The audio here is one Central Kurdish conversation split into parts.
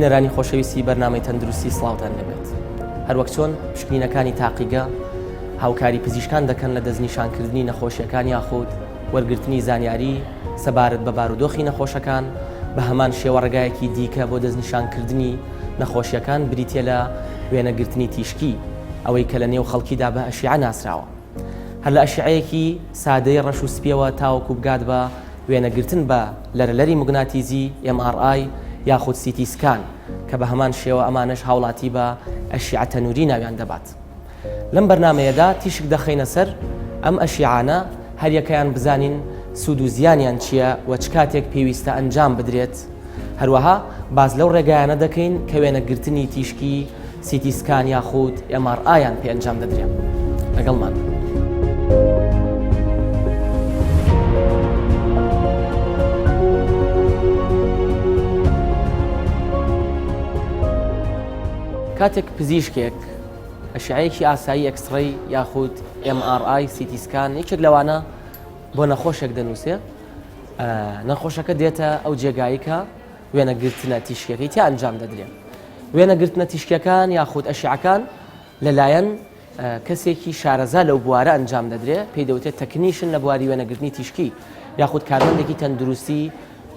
بینەرانی خۆشەویستی بەرنامەی تەندروستی سڵاوتان لێبێت. هەروەک چۆن پشکنینەکانی تاقیگە هاوکاری پزیشکان دەکەن لە دەستنیشانکردنی نەخۆشیەکان یاخود وەرگرتنی زانیاری سەبارەت بە بارودۆخی نەخۆشەکان، بە هەمان شێوە ڕێگایەکی دیکە بۆ دەستنیشانکردنی نەخۆشیەکان بریتیە لە وێنەگرتنی تیشکی، ئەوەی کە لە نێو خەڵکیدا بە ئەشیعە ناسراوە. هەر لە ئەشیعەیەکی سادەی ڕەش و سپیەوە تاوەکو بگات بە وێنەگرتن بە لەرەلەری موگناتیزی، MRI، یاخود CT scan، کە بە هەمان شێوە ئەمانەش هاوڵاتی بە ئەشیعە تەنوری ناویان دەبات. لەم بەرنامەیەدا تیشک دەخەینە سەر ئەم ئەشیعانە، هەریەکەیان بزانین سوود و زیانیان چییە و چ کاتێک پێویستە ئەنجام بدرێت، هەروەها باس لەو ڕێگایانە دەکەین کە وێنەگرتنی تیشکی CT scan یاخود MRI یان پێ ئەنجام دەدرێت. لەگەڵمان بن. کاتێک پزیشکێک ئەشعەیەکی ئاسایی X-ray یاخود MRI CT scan یەکێک لەوانە بۆ نەخۆشێک دەنووسێ نەخۆشەکە دێتە ئەو جێگایی کە وێنەگرتنە تیشکیەکەی تیا ئەنجام دەدرێ وێنەگرتنە تیشکیەکان یاخود ئەشعەکان لەلایەن کەسێکی شارەزا لەو بوارە ئەنجام دەدرێ پێی دەوتێت technician لە بواری وێنەگرتنی تیشکی یاخود کارمەندێکی تەندروستی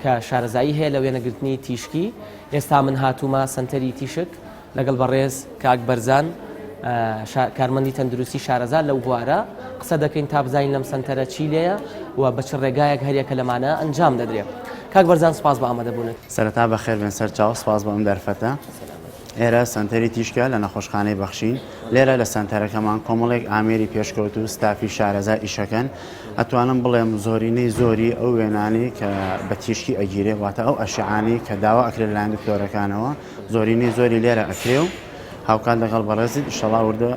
کە شارەزایی هەیە لە وێنەگرتنی تیشکی ئێستا من هاتوومە سەنتەری تیشک لەگەڵ بەڕێز کاک بەرزان کارمەندی تەندروستی شارەزا لەو بوارە قسە دەکەین تا بزانین لەم سەنتەرە چی لێیە و بە چ ڕێگایەک هەریەکە لەمانە ئەنجام دەدرێ. کاک بەرزان سوپاس بۆ ئامادەبوونت. سەرەتا بەخێر بێن سەرچاو، سوپاس بۆ ئەم دەرفەتە. ئێرە سەنتەری تیشکە لە نەخۆشخانەی بەخشین. لێرە لە سەنتەرەکەمان کۆمەڵێک ئامێری پێشکەوتوو و ستافی شارەزا ئیشەکەن. ئەتوانم بڵێم زۆرینەی زۆری ئەو وێنانەی کە بە تیشکی ئەگیرێ واتە ئەو ئەشعانەی کە داوا ئەکرێت لەلایەن دکتۆرەکانەوە زۆرینەی زۆری لێرە ئەکرێ و هاوکات لەگەڵ بەڕێزت ئیشەڵا وردە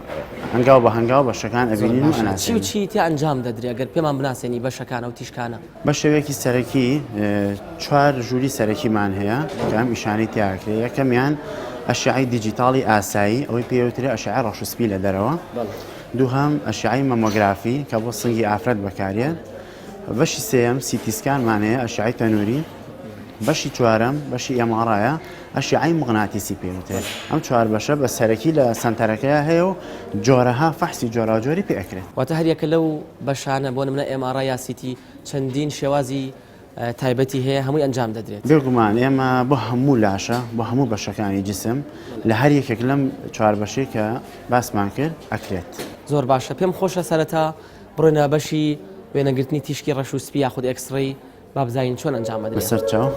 هەنگاو بە هەنگاو بەشەکان ئەبینین و ئەناسین. چی و چی تیا ئەنجام دەدرێ گەر پێمان بناسێنی بەشەکان ئەو تیشکانە؟ بە شێوەیەکی سەرەکی چوار ژووری سەرەکیمان هەیە کە ئەم ئیشانەی تیا ئەکرێ یەکەمیان ئەشعەی دیجیتاڵی ئاسایی ئەوەی پێی وترێ ئەشعەی ڕەش و سپی لە دەرەوە دووهەم ئەشعەی مەمۆگرافی کە بۆ سنگی ئافرەت بەکارێت بەشی سێیەم CT scan مان هەیە ئەشعەی تەنووری بەشی چوارەم بەشی MRI یە ئەشعەی موغناتیسی پێ وترێت ئەم چوار بەشە بە سەرەکی لە سەنتەرەکەیا هەیە و جۆرەها فەحسی جۆراوجۆری پێ ئەکرێت. واتە هەریەکە لەو بەشانە بۆ نمونە MRI یا CT چەندین شێوازی تایبەتی هەیە هەمووی ئەنجام دەدرێت. بێگومان ئێمە بۆ هەموو لاشە بۆ هەموو بەشەکانی جسم لە هەر یەکێک لەم چوار بەشەی کە باسمان کرد ئەکرێت. زۆر باشە پێم خۆشە سەرەتا بڕۆینە بەشی وێنەگرتنی تیشکی ڕەش و سپی یاخود X-ray با بزانین چۆن ئەنجام ئەدرێ. بەسەر چاو.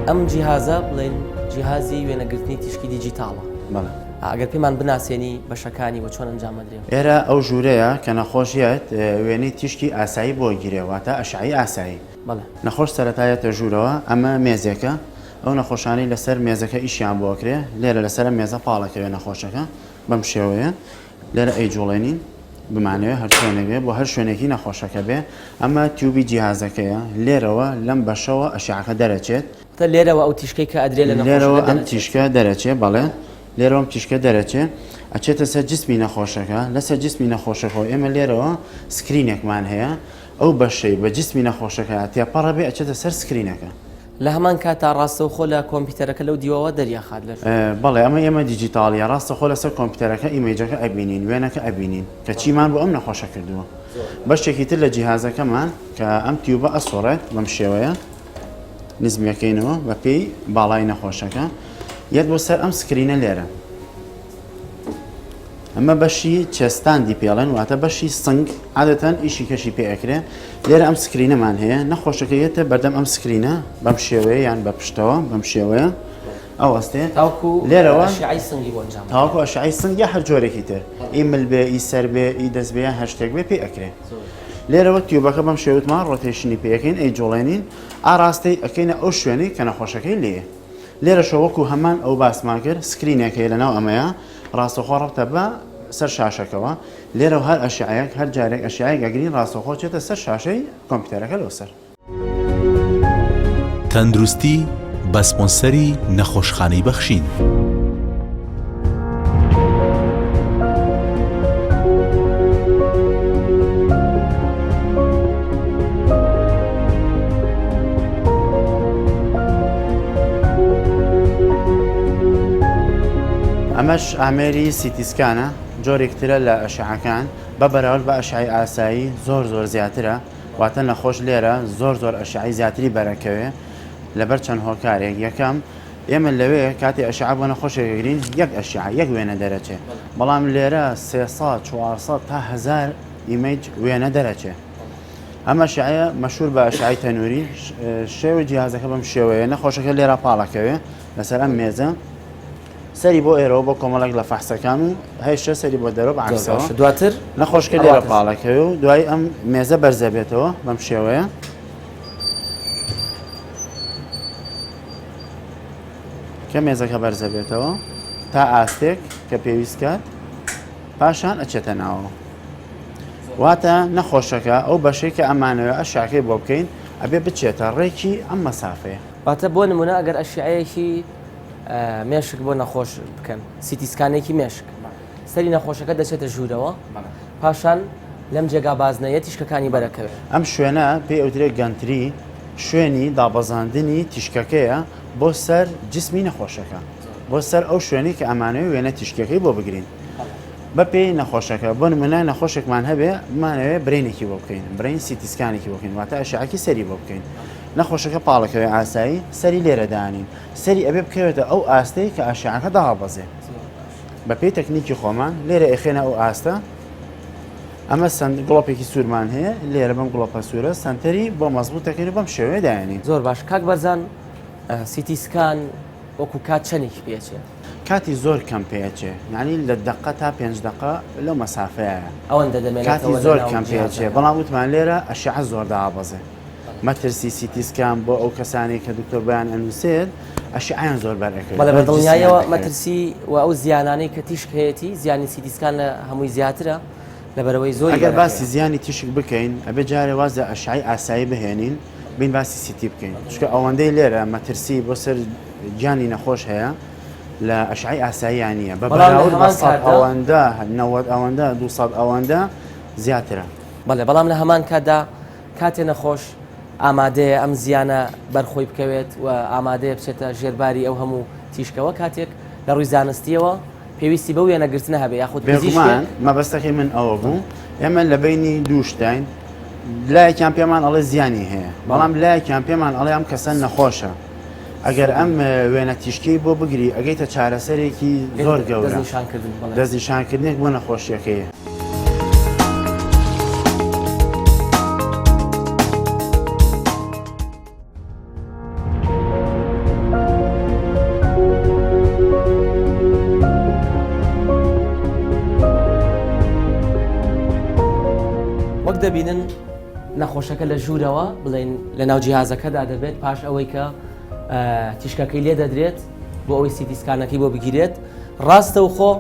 ئەم جیهازە بڵێن جیهازی وێنەگرتنی تیشکی دیجیتاڵە. بەڵێ. ئەگەر پێمان بناسێنی بەشەکانی و چۆن ئەنجام ئەدرێ. ئێرە ئەو ژوورەیە کە نەخۆش یەت وێنەی تیشکی ئاسایی بۆ گیرێ واتە ئەشعەی ئاسایی. بەڵێ. نەخۆش سەرەتا یەتە ژوورەوە ئەمە مێزێکە ئەو نەخۆشانەی لەسەر مێزەکە ئیشیان بۆ ئەکرێ لێرە لەسەر ئەم مێزە پاڵ ئەکەوێ نەخۆشەکە بەم شێوەیە لێرە ئەیجوڵێنین بمانەوێ هەر چۆنێک بێ بۆ هەر شوێنێکی نەخۆشەکە بێ ئەمە tube ی جیهازەکەیە لێرەوە لەم بەشەوە ئەشعەکە دەرەچێت. واتە لێرەوە ئەو تیشکەی کە ئەدرێ لە نەخۆشەکە لێرەوە ئەم تیشکە دەرەچێ بەڵێ. لێرەوە ئەم تیشکە دەرەچێ ئەچێتە سەر جسمی نەخۆشەکە، لەسەر جسمی نەخۆشەکەوە ئێمە لێرەوە screen ێکمان هەیە ئەو بەشەی بە جسمی نەخۆشەکە تێپەڕە بێ ئەچێتە سەر screen ەکە. لە هەمان کاتا ڕاستەوخۆ لە کۆمپیوتەرەکە لەو دیوەوە دەریەخات لە. بەڵێ ئەمە ئێمە دیجیتاڵیە ڕاستەخۆ لەسەر کۆمپیوتەرەکە image ەکە ئەبینین وێنەکە ئەبینین کە چیمان بۆ ئەم نەخۆشە کردووە. بەشێکی تر لە جیهازەکەمان کە ئەم tube ە ئەسوڕێت بەم شێوەیە. نزمیەکەینەوە بە پێی باڵای نەخۆشەکە یەت بۆ سەر ئەم screen ە لێرە ئەمە بەشی chest stand ی پێڵێن واتە بەشی سنگ عادەتەن ئیشی کەشی پێ ئەکرێ لێرە ئەم screen ەمان هەیە نەخۆشەکە یەتە بەردەم ئەم screen ە بەم شێوەیە یان بە پشتەوە بەم شێوەیە ئەوەستێ تاوکو لێرەوە ئەشعەی سنگی بۆ ئەنجام تاوکو ئەشعەی سنگ یا هەر جۆرێکی تر ئی مل بێ ئی سەر بێ ئی دەست بێ هەر شتێک بێ پێ ئەکرێ لێرەوە tube ەکە بەم شێوتمان rotation ی پێەکەین ئەی جوڵێنین ئاراستەی ئەکەینە ئەو شوێنەی کە نەخۆشەکەی لێیە. لێرەشەوە وەکو هەمان ئەو باسمان کرد screen ێک هەیە لەناو ئەمەیا ڕاستەوخۆ ڕەبتە بە سەر شاشەکەوە لێرەوە هەر ئەشعەیەک هەر جارێک ئەشعەیەک ئەگرین ڕاستەوخۆ چێتە سەر شاشەی کۆمپیوتەرەکە لەو سەر. تەندروستی بە سپۆنسەری نەخۆشخانەی بەخشین. ئەمەش ئامێری CT scan ە جۆرێک ترە لە ئەشعەکان بە بەراورد بە ئەشعەی ئاسایی زۆر زۆر زیاترە واتە نەخۆش لێرە زۆر زۆر ئەشعەی زیاتری بەرەکەوێ لەبەر چەند هۆکارێک یەکەم ئێمە لەوێ کاتی ئەشعە بۆ نەخۆشێک ئەگرین یەک ئەشعە یەک وێنە دەرەچێ بەڵام لێرە 300 400 تا 1000 image وێنە دەرەچێ ئەم ئەشعەیە مەشهور بە ئەشعەی تەنووری شێوەی جیهازەکە بەم شێوەیە نەخۆشەکە لێرە پاڵەکەوێ لەسەر ئەم مێزە سەری بۆ ئێرەوە بۆ کۆمەڵێک لە فەحسەکان و هەیشە سەری بۆ دەرەوە بەعکسەوە دواتر نەخۆشکە لێرە پاڵەکەوێ و دوای ئەم مێزە بەرزە بێتەوە بەم شێوەیە کە مێزەکە بەرزە بێتەوە تا ئاستێک کە پێویست کات پاشان ئەچێتە ناوەوە واتە نەخۆشەکە ئەو بەشەی کە ئەمانەوێ ئەشعەکەی بۆ بکەین ئەبێ بچێتە ڕێکی ئەم مەسافەیە. واتە بۆ نمونە ئەگەر ئەشعەیەکی مێشک بۆ نەخۆش بکەن CT scan ێکی مێشک سەری نەخۆشەکە دەچێتە ژوورەوە پاشان لەم جێگا بازنەیە تیشکەکانی بەرەکەوێت. ئەم شوێنە پێی ئەوترێ gantry شوێنی دابەزاندنی تیشکەکەیە بۆ سەر جسمی نەخۆشەکە بۆ سەر ئەو شوێنەی کە ئەمانەوێ وێنە تیشکەکەی بۆ بگرین. بە پێی نەخۆشەکە بۆ نمونە نەخۆشێکمان هەبێ بمانەوێ brain ێکی بۆ بکەین brain CT scan ێکی بۆ بکەین واتە ئەشعەکی سەری بۆ بکەین نەخۆشەکە پاڵەکەوێ ئاسایی سەری لێرە دانین سەری ئەبێ بکەوێتە ئەو ئاستەی کە ئەشعەکە دابەزێ بە پێی تەکنیکی خۆمان لێرە ئەخێنە ئەو ئاستە ئەمە سند گڵۆپێکی سوورمان هەیە لێرە بەم گڵۆپە سوورە سنتەری بۆ مەزبوط دەکەین و بەم شێوەیە دایانین زۆر باش کاک بەرزان CT scan وەکو کات چەندێکی پێچێت کاتی زۆر کەم پێ ئەچێ یانی لە دەقە تا پێنج دەقە لەو مەسافەیە ئەوەندە دەمێنێتەوە کاتی زۆر کەم پێ ئەچێ بەڵام وتمان لێرە ئەشعە زۆر دابەزێ مەترسی CT scan بۆ ئەو کەسانی کە دکتۆر بەیان ئەنووسێت ئەشعیان زۆر بەرەکەوێت بەڵێ بە دڵنیایەوە مەترسی و ئەو زیانانەی کە تیشک هەیەی زیانی CT scan لە هەمووی زیاترە لەبەرەوەی زۆر ئەگەر باسی زیانی تیشک بکەین ئەبێ جارێ واز لە ئەشعەی ئاسایی بهێنین بین باسی CT بکەین چونکە ئەوەندەی لێرە مەترسی بۆ سەر گیانی نەخۆش هەیە لە ئەشعەی ئاساییان نییە بە بەراورد بە سەد ئەوەندە 90 ئەوەندە 200 ئەوەندە زیاترە. بەڵێ بەڵام لە هەمان کاتدا کاتێ نەخۆش ئامادەیە ئەم زیانە بەر خۆی بکەوێت و ئامادەیە بچێتە ژێرباری ئەو هەموو تیشکەوە کاتێک لە ڕووی زانستیەوە پێویستی بەو وێنەگرتنە هەبێ یاخود بێگومان مەبەستەکەی من ئەوە بوو ئێمە لە بەینی دوو شتین لایەکیان پێمان ئەڵێ زیانی هەیە بەڵام لایەکیان پێمان ئەڵێ ئەم کەسە نەخۆشە ئەگەر ئەم وێنە تیشکەی بۆ بگری ئەگەیتە چارەسەرێکی زۆر گەورە دەستنیشانکردنێک بۆ نەخۆشیەکەی. وەک دەبینن نەخۆشەکە لە ژوورەوە بڵێن لە ناو جیهازەکەدا دەبێت پاش ئەوەی کە تیشکەکەی لێ دەدرێت بۆ ئەوەی CT scan ەکەی بۆ بگیرێت ڕاستەوخۆ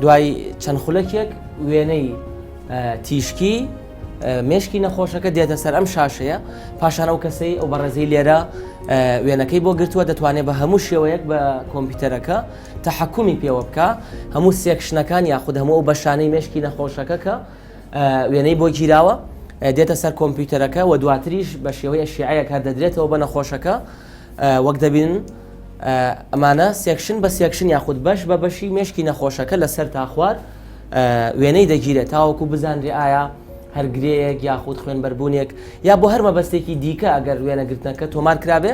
دوای چەند خولەکێک وێنەی تیشکی مێشکی نەخۆشەکە دێتە سەر ئەم شاشەیە پاشان ئەو کەسەی ئەو بەڕێزەی لێرە وێنەکەی بۆ گرتووە دەتوانێت بە هەموو شێوەیەک بە کۆمپیوتەرەکە تەحەکومی پێوە بکە هەموو section ەکان یاخود هەموو ئەو بەشانەی مێشکی نەخۆشەکە کە وێنەی بۆ گیراوە دێتە سەر کۆمپیوتەرەکە و دواتریش بە شێوەی ئەشیعەیەک هەر دەدرێتەوە بە نەخۆشەکە وەک دەبین ئەمانە section بە section یاخود بەش بە بەشی مێشکی نەخۆشەکە لەسەر تا خوار وێنەی دەگیرێت تاوەکو بزانرێ ئایا هەر گرێیەک یاخود خوێنبەربوونێک یا بۆ هەر مەبەستێکی دیکە ئەگەر وێنەگرتنەکە تۆمار کرابێ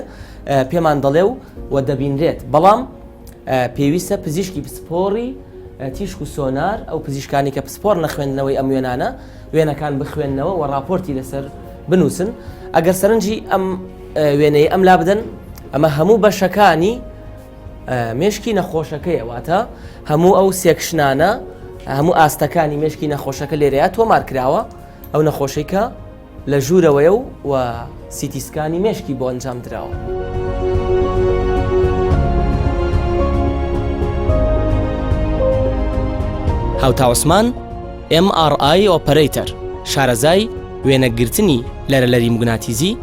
پێمان دەڵێ و و دەبینرێت بەڵام پێویستە پزیشکی پسپۆڕی تیشک و سۆنار ئەو پزیشکانی کە پسپۆڕ نەخوێندنەوەی ئەم وێنانە وێنەکان بخوێندنەوە و راپۆرتی لەسەر بنووسن ئەگەر سەرنجی ئەم وێنەی ئەم لا بدەن ئەمە هەموو بەشەکانی مێشکی نەخۆشەکەیە واتە هەموو ئەو section انە هەموو ئاستەکانی مێشکی نەخۆشەکە لێرەیە تۆمار کراوە ئەو نەخۆشەی کە لە ژوورەوەیە و و CT scan ی مێشکی بۆ ئەنجام دراوە. هاوتا عوسمان MRI operator شارەزای وێنەگرتنی لەرەلەری موگناتیزی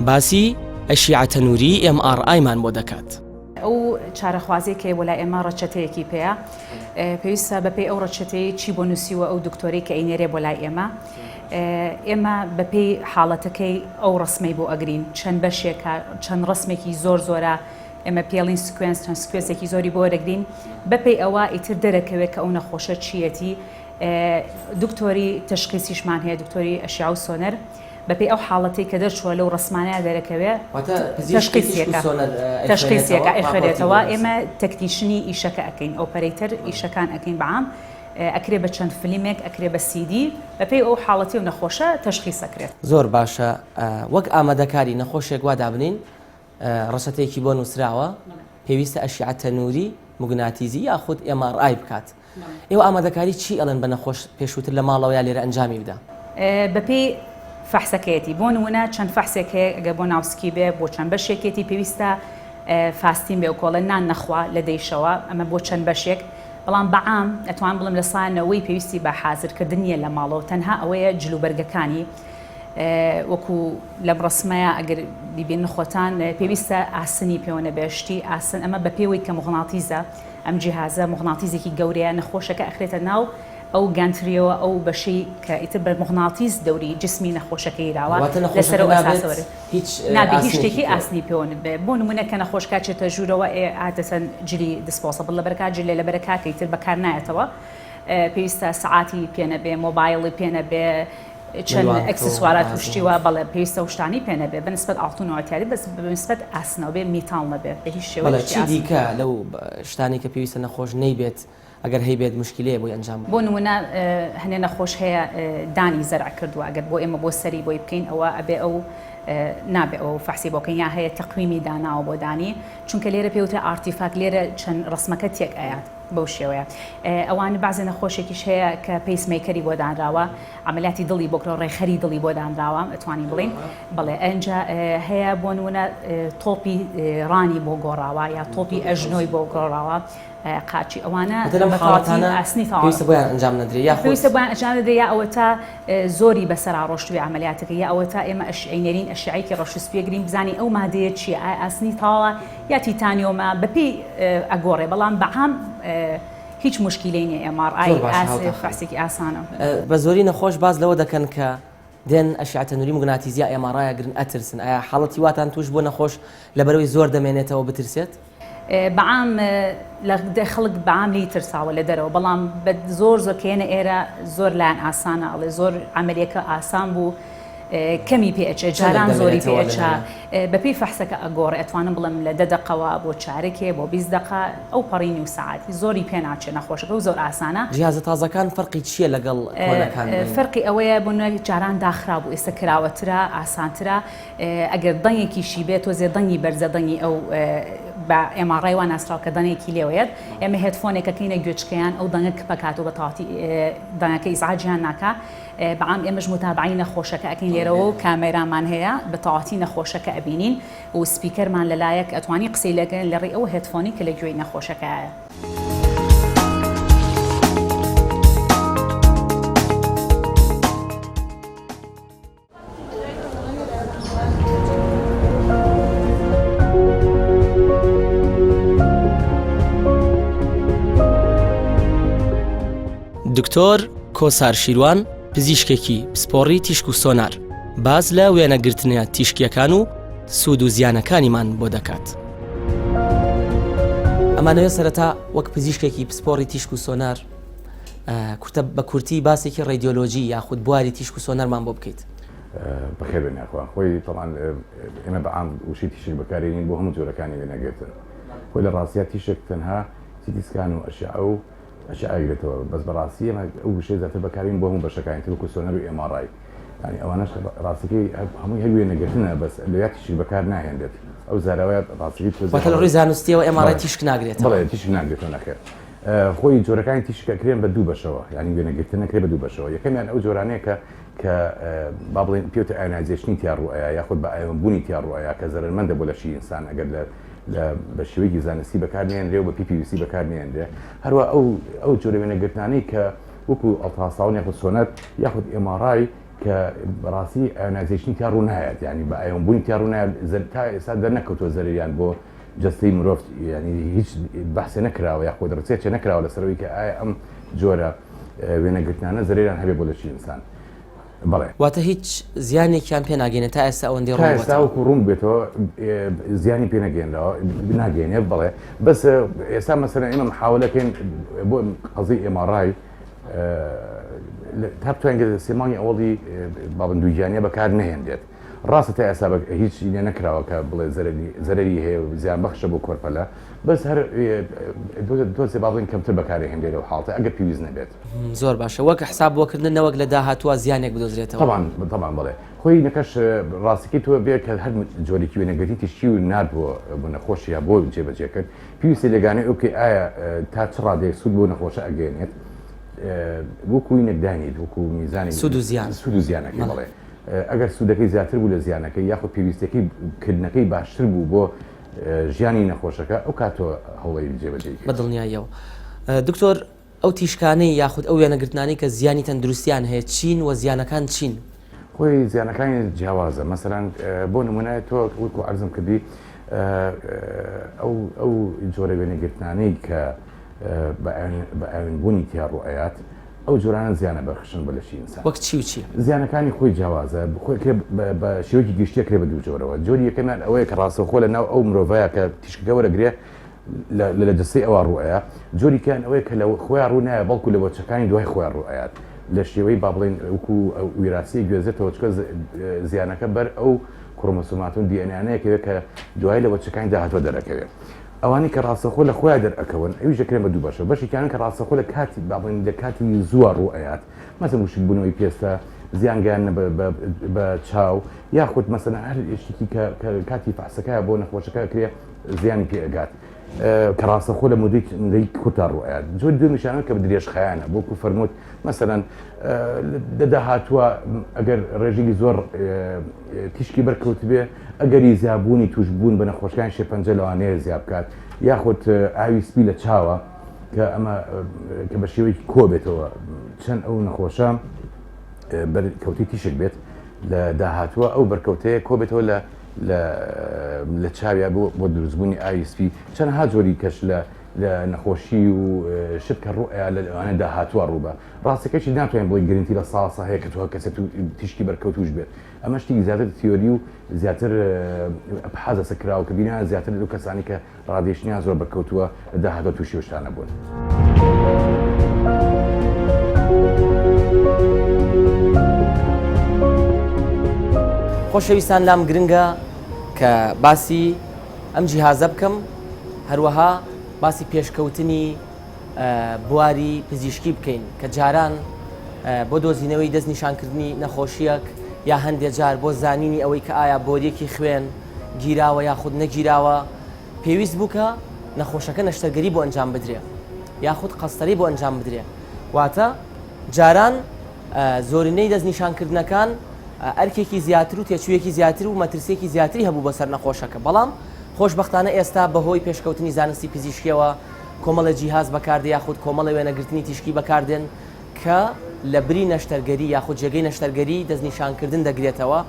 باسی. ئەشیعە تەنووری MRI مان بۆ دەکات. ئەو چارەخوازەی کە بۆ لای ئێمە ڕەچەتەیەکی پێیە پێویستە بەپێی ئەو ڕەچەتەی چی بۆ نووسیوە ئەو دکتۆرەی کە ئەینێرێ بۆ لای ئێمە ئێمە بەپێی حاڵەتەکەی ئەو ڕسمەی بۆ ئەگرین چەند بەشێکە چەند ڕسمێکی زۆر زۆرە ئێمە پێڵین sequence چەند sequence ێکی زۆری بۆ دەگرین بەپێی ئەوە ئیتر دەرەکەوێت کە ئەو نەخۆشە چیەتی دکتۆری تەشخیسیشمان هەیە دکتۆری ئەشعە و سۆنەر بەپێی ئەو حاڵەتەی کە دەرچووە لەو ڕەسمانەیا دەرەکەوێ واتە پزیشکی تیشک و تەشخیسیەکە سۆنەر تەشخیسیەکە ئەیخوێنێتەوە ڕاپۆرتی بۆ ئەیخوێنێتەوە دەنووسێت. ئێمە technician ی ئیشەکە ئەکەین operator ئیشەکان ئەکەین بە عام ئەکرێ بە چەند فلیمێک ئەکرێ بە سیدی بەپێی ئەو حاڵەتی و نەخۆشە تەشخیس ئەکرێت. زۆر باشە وەک ئامادەکاری نەخۆشێک وا دابنێین ڕەچەتەیەکی بۆ نووسراوە پێویستە ئەشیعە تەنووری موگناتیزی یاخود MRI بکات ئێوە ئامادەکاری چی ئەڵێن بە نەخۆش پێشووتر لە ماڵەوە یا لێرە ئەنجامی بدا؟ بەپێی فەحسەکەیەتی بۆ نموونە چەند فەحسێک هەیە ئەگەر بۆ ناوسکی بێ بۆ چەند بەشێکێتی پێویستە fasting بێ و کۆڵێ نان نەخوا لە دەیشەوە ئەمە بۆ چەند بەشێک بەڵام بەعام ئەتوان بڵێم لە سا نەوەی پێویستی بە حازرکردن نییە لە ماڵەوە تەنها ئەوەیە جلوبەرگەکانی وەکو لەم ڕسمەیە ئەگەر بیبینن خۆتان پێویستە ئاسنی پێوە نەبێ شتی ئاسن ئەمە بەپێوەی کە موغناتیزە ئەم جیهازە موغناتیزێکی گەورەیە نەخۆشەکە ئەخرێتە ناو ئەو gantry یەوە ئەو بەشەی کە ئیتر بە موغناتیز دەوری جسمی نەخۆشەکە گیراوە واتە لەسەر نەخۆشەکە ئەو نابێت ئەساسەوە هیچ نابێ هیچ ئاسنێکی شتێکی پێوە ئاسنی پێوە نەبێ بۆ نمونە کە نەخۆشکە چێتە ژوورەوە ئێ عادەتەن جلی disposable لەبەرکا جلێ لەبەرەکا کە ئیتر بەکار نایەتەوە پێویستە سەعاتی پێ نەبێ مۆبایڵی پێ نەبێ چەند ملوانکە و ئەکسسوارات و غاز و شتی وا بەڵێ پێویستە ئەو شتانەی پێ نەبێ بە نسبەت ئاڵتون و ئەتیادی بەس بە نسبەت ئاسنەوە بێ میتاڵ نەبێ بە هیچ بەڵێ شێوەیەک شتی چی ئاسن. دیکە لەو شتانەی کە پێویستە نەخۆش نەیبێت ئەگەر هەیبێت موشکیلەیە بۆی ئەنجام بۆ بدات؟ نمونە هەنێ نەخۆش هەیە دانی زەرع کردووە ئەگەر بۆ ئێمە بۆ سەری بۆی بکەین ئەوە ئەبێ ئەو نابێ ئەو فەحسی بۆ بکەین یا هەیە تەقویمی داناوە بۆ دانی چونکە لێرە پێوترێ artifact لێرە چەند ڕەسمەکە تێک ئەیات بەو شێوەیە ئەوان بەعزێ نەخۆشێکیش هەیە کە pacemaker ی بۆ دانراوە عەمەلیاتی دڵی بۆ کراوە ڕێکخەری دڵی بۆ دانراوە ئەتوانین بڵێین بەڵێ ئەنجا هەیە بۆ نمونە تۆپی ڕانی بۆ گۆڕاوە یا تۆپی ئەژنۆی بۆ گۆڕاوە قاچی ئەوانە واتە لەم بە تەواوەتی حاڵەتانە ئاسنی تەواو پێویستە بۆیان ئەنجام نەدرێ یاخود پێویستە بۆیان ئەنجام نەدرێ یا ئەوەتا زۆری بەسەرا ڕۆشتبێ عەمەلیاتەکە یا ئەوەتا ئێمە ئەشعەی نێرین ئەشعەیەکی ڕەش و سپی ئەگرین بزانین ئەو مادەیە چییە ئایا ئاسنی تەواوە یا تیتانیۆمە بەپێی ئەگۆڕێ بەڵام بەعام هیچ موشکیلەی نیە MRI زۆر باشە هاوتا خان. فەحسێکی ئاسانە. بە زۆری نەخۆش باس لەوە دەکەن کە دێن ئەشعە تەنوری موگناتیزی یا MRI ئەگرن ئەترسن ئایا حاڵەتی واتان توش بووە نەخۆش لەبەرئەوەی زۆر دەمێنێتەوە بترسێت؟ بەعام لە خەڵک بەعام لێی ترساوە لە دەرەوە بەڵام بە زۆر زۆر کە یەنە ئێرە زۆر لایان ئاسانە ئەڵێ زۆر عەمەلیەکە ئاسان بوو کەمی پێ ئەچێ چەندێک جاران زۆری پێ دەمێنێتەوە لە ئەچا لێرە؟ بەپێی فەحسەکە ئەگۆڕێ ئەتوانم بڵێم لە دە دەقەوە بۆ چارەکێ بۆ 20 دەقە ئەو پەڕی نیو سەعات زۆری پێ ناچێ نەخۆشەکە و زۆر ئاسانە. جیهازە تازەکان فەرقی چییە لەگەڵ کۆنەکان بڵێین؟ فەرقی ئەوەیە بۆ نمونە جاران داخرابوو ئێستا کراوەترە ئاسانترە ئەگەر دەنگێکیشی بێ تۆزێ دەنگی بەرزە دەنگی ئەو بە MRI وا ناسراوە کە دەنگێکی لێوەیەت ئێمە headphone ێک ئەکەینە گوێچکەیان ئەو دەنگە کپەکات و بە تەواوەتی دەنگەکە ئیزعاجیان ناکا بەعام ئێمەش موتابەعەی نەخۆشەکە ئەکەین لێرەوە و کامێرامان هەیە بە تەواوەتی نەخۆشەکە ئەبینین و speaker مان لەلایەک ئەتوانی قسەی لەگەن لە ڕێی ئەو headphone ی کە لە گوێی نەخۆشەکەیە. دکتۆر کۆسار شیروان پزیشکێکی پسپۆڕی تیشک و سۆنار باس لە وێنەگرتنە تیشکیەکان و سوود و زیانەکانیمان بۆ دەکات. ئەمانەوێت سەرەتا وەک پزیشکێکی پسپۆڕی تیشک و سۆنار کورتە بە کورتی باسێکی ڕادیۆلۆجی یاخود بواری تیشک و سۆنەرمان بۆ بکەیت. بەخێر بێن یاخوا خۆی تەبعەن ئێمە بە عام وشەی تیشک بەکارێنین بۆ هەموو جۆرەکانی وێنەگرتن خۆی لە ڕاستیا تیشک تەنها CT scan و ئەشعە و ئەشعە ئەگرێتەوە بەس بەڕاستی ئێمە ئەو وشەی زیاتر بەکارین بۆ هەموو بەشەکانی تر وەکو سۆنەر و MRI یانی ئەوانەش ڕاستەکەی هەمووی هەر وێنەگرتنە بەس لەویا تیشک بەکار ناهێنرێت ئەو زاراوەیە ڕاستەکەی تۆزێ واتە لە ڕووی زانستیەوە MRI تیشک ناگرێتەوە بەڵێ تیشک ناگرێتەوە نەخێر خۆی جۆرەکانی تیشک ئەکرێن بە دوو بەشەوە یانی وێنەگرتن ئەکرێ بە دوو بەشەوە یەکەمیان ئەو جۆرانەیە کە کە با بڵێن پێوتە ionization ی تیا ڕوئەیا یاخود بە ئایۆن بوونی تیا ڕوئەیا کە زەرەرمەندە بۆ لەشی ئینسان ئەگەر لە لە بە شێوەیەکی زانستی بەکار نێنرێ و بە پێی پێویستی بەکار نێنرێ هەروە ئەو ئەو جۆرە وێنەگرتنانەی کە وەکو ultrasound یاخود سۆنەر یاخود MRI. کە بەڕاستی ionization ی تیا ڕوو نایەت یانی بە ئایۆن بوونی تیا ڕوو نایەت تا ئێستا دەرنەکەوتووە زەرەریان بۆ جەستەی مرۆڤ یانی هیچ بەحسێ نەکراوە یاخود research ێ نەکراوە لەسەرەوەی کە ئایا ئەم جۆرە وێنەگرتنانە زەرەریان هەبێ بۆ لەشی ئینسان بەڵێ. واتە هیچ زیانێکیان پێ ناگەینێت تا ئێستا ئەوەندەی ڕوون بۆتەوە. تا ئێستا وەکو ڕوون بێتەوە زیانی پێ نەگەیەنراوە ناگەینێت بەڵێ بەس ئێستا مەسەلەن ئێمە محاولەکەین بۆ قەزیەی MRI تا بتوانین سێ مانگی ئەوەڵی بابن دووگیانیە بەکار نەهێنرێت ڕاستە تا ئێستا هیچ لێ نەکراوە کە بڵێ زەرەری هەیە و زیان بەخشە بۆ کۆرپەلە بەس هەر دۆزێ با بڵێن کەمتر بەکارهێنرێت لەو حاڵتە ئەگەر پێویست نەبێت. زۆر باشە وەک حساب بۆکردن نەوەک لە داهاتووە زیانێک بدۆزرێتەوە. تەبعەن تەبعەن بەڵێ خۆی نەکەش ڕاستەکەی تۆ بێ کە هەر جۆرێکی وێنەگرتنی تیشکی و نارد بۆ بۆ نەخۆش یا بۆ جێبەجێ کرد پێویستە لێگانەی ئەو بکەی ئایا تا چ ڕادەیەک سوود بۆ نەخۆشە ئەگەیەنێت وەکو وینەک دانیت وەکو میزانی سوود و زیان سوود و زیانەکەی بەڵێ ئەگەر سوودەکەی زیاتر بوو لە زیانەکەی یاخود پێویستەکەی کردنەکەی باشتر بوو بۆ ژیانی نەخۆشەکە ئەو کاتۆ هەوڵی جێبەجێ بە دڵنیاییەوە دکتۆر ئەو تیشکانەی یاخود ئەو وێنەگرتنانەی کە زیانی تەندروستیان هەیە چین و زیانەکان چین؟ خۆی زیانەکانی جیاوازە مەسەلەن بۆ نمونە تۆ وەکو عەرزم کردی ئەو ئەو جۆرە وێنەگرتنانەی کە بە ئاوێنبوونی تیا ڕوئەیات ئەو جۆرانە زیانە بەخشن بە لەشی ئینسان. وەک چی و چی؟ زیانەکانی خۆی جیاوازە خۆی کرێ بە شێوەیەکی گشتی کرێ بە دوو جۆرەوە جۆری یەکەمیان ئەوەیە کە ڕاستەوخۆ لە ناو ئەو مرۆڤەیە کە تیشکەکە وەرەگرێ لە جەستەی ئەوا ڕوو ئەیا، جۆری کەیان ئەوەیە کە لە خۆیان ڕوو نایە بەڵکو لە وەچەکانی دوای خۆیان ڕوو ئەیات لە شێوەی با بڵێین وەکو ویراسیەک گوێزێتەوە چونکە زیانەکە بەر ئەو کرۆمۆسۆمات و DNA انەیە کەوێ کە دوای لە وەچەکانی داهاتوە دەرەکەوێ ئەوانەی کە ڕاستەخۆ لە خۆیان دەرئەکەون ئەویش دەکرێن بە دوو بەشەوە بەشێکیان کە ڕاستەخۆ لە کاتی با بڵێین لە کاتی زووە ڕوو ئەیات مەسەن وشکبوونەوەی پێستە زیان گەیاندنە بە چاو یاخود مەسەلەن هەر شتێکی کە کاتی فەحسەکە بۆ نەخۆشەکە ئەکرێ زیانی پێ ئەگات کە ڕاستەخۆ لە مودەی مودەی کورتا ڕوو ئەیات جۆری دووەمیشیان کە درێژخایەنە وەکو فەرمووت مەسەلەن لە داهاتووە ئەگەر ڕێژەی زۆر تیشکی بەرکەوتبێ ئەگەری زیابوونی توشبوون بە نەخۆشەکانی شێرپەنجە لەوانەیە زیاد بکات یاخود ئاوی سپی لە چاوە کە ئەمە کە بە شێوەیەکی کۆ بێتەوە چەند ئەو نەخۆشە بەرکەوتەی تیشک بێت لە داهاتووە ئەو بەرکەوتەیە کۆ بێتەوە لە لە چاویا بۆ بۆ دروستبوونی ئاوی سپی چەندەها جۆری کەش لە لە نەخۆشی و شت کە ڕوئیا لە لەوانە داهاتووە ڕووبە ڕاستەکەشی ناتوانین بڵێین گرنتی لە ساڵ هەیە کە تۆ کەسێک تیشکی بەرکەوتوش بێت ئەمە شتێکی زیاتر تیۆری و زیاتر ئەبحاز لەسەر کراوە کە بینا زیاتر لەو کەسانی کە radiation یان زۆر بەرکەوتووە لە داهاتووە تووشی ئەو شتانە بوون. خۆشەویستان لام گرنگە کە باسی ئەم جیهازە بکەم هەروەها باسی پێشکەوتنی بواری پزیشکی بکەین کە جاران بۆ دۆزینەوەی دەست نیشانکردنی نەخۆشیەک یا هەندێ جار بۆ زانینی ئەوەی کە ئایا بۆریەکی خوێن گیراوە یاخود نەگیراوە پێویست بوو کە نەخۆشەکە نەشتەرگەری بۆ ئەنجام بدرێ یاخود قەستەرەی بۆ ئەنجام بدرێ واتە جاران زۆرینەی دەستنیشانکردنەکان ئەرکێکی زیاتر و تێچوویەکی زیاتر و مەترسیەکی زیاتری هەبوو بەسەر نەخۆشەکە بەڵام خۆشبەختانە ئێستا بەهۆی پێشکەوتنی زانستی پزیشکیەوە کۆمەڵێ جیهاز بەکاردێ یاخود کۆمەڵێ وێنەگرتنی تیشکی بەکاردێن کە لە بری نەشتەرگەری یاخود جێگەی نەشتەرگەری دەستنیشانکردن دەگرێتەوە